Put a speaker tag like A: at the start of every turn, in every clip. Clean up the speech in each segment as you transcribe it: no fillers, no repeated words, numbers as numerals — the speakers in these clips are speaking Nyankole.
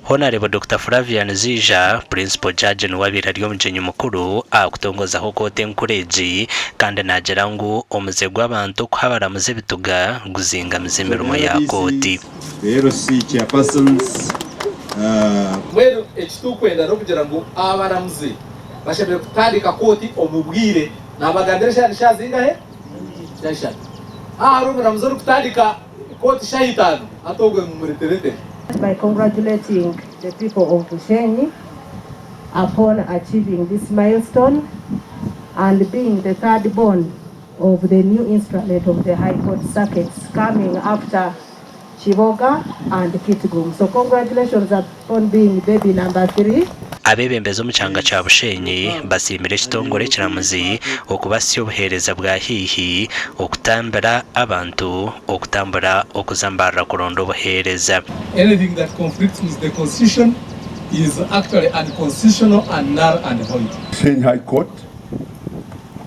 A: Honarebo Dokita Flavian Ziija, Principal Judge niwe abaire ari omugyenyi mukuru aha kutongozaho kooti enkuru egi kandi naagira ngu omuze gw'abantu okuha abaramuzi ebituga guzingamize emirimo ya kooti.
B: The LC chairpersons.
C: Mbwenu eki turikwenda n'okugira ngu abaramuzi bashemereire kutandika kooti omu bwire. Naabagambira eshaaha n'eshaaha zingahe? Shaaha ishatu. Haaba hariho omuramuzi orikutandika kooti shaaha itaano, hati ogwe mumureteretere.
D: By congratulating the people of Bushenyi upon achieving this milestone and being the third born of the new instrument of the High Court circuits coming after Kiboga and Kitgum. So congratulations upon being baby number 3.
A: Abeebembezi omu kyanga kya Bushenyi basiimire ekitongore ekiramuzi okubasya obuheereza bwa haihi okutambira abantu okutambura okuza Mbarara kuronda obuheereza.
C: Anything that conflicts with the constitution is actually unconstitutional and null and void.
E: Bushenyi High Court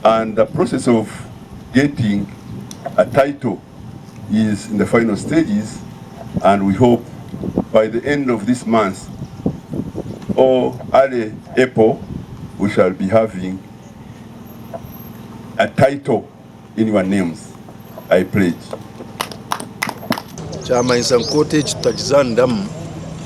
E: and the process of getting a title is in the final stages and we hope by the end of this month or early April we shall be having a title in your names. I pledge.
B: Kyamanyisa ngu kooti egi tutagizaaniramu,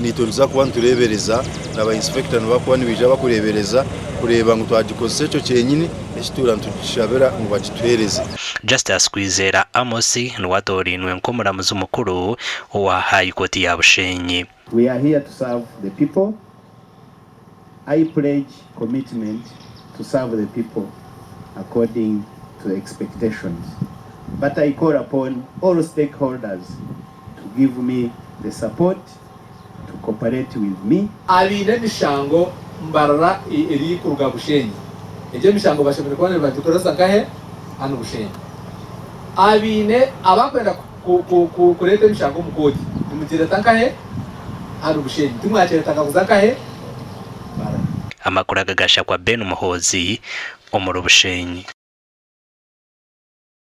B: naitwe nituza kuba nitureebereza na ba inspector nibakuba nibaija bakureebereza kureeba ngu twagikozesa ekyo kyenyini eki tuura nitugishabira ngu bagituheereze.
A: Justus Kwizera Amos niwe atoorainwe nk'omuramuzi mukuru owa High Court ya Bushenyi.
F: We are here to serve the people, I pledge commitment to serve the people according to expectations but I call upon all stakeholders to give me the support to cooperate with me.
C: Abaine emishango Mbarara erikuruga Bushenyi. Egyo emishango bashemereire kuba nibagikoresa nkahe? Hanu Bushenyi. Abaine abakwenda kureeta emishango omu kooti nimugireeta nkahe? Hanu Bushenyi. Timwakireeta nkakuza nkahe? Mbarara.
A: Amakuru aga gashakwa Ben Muhoozi omuri Bushenyi.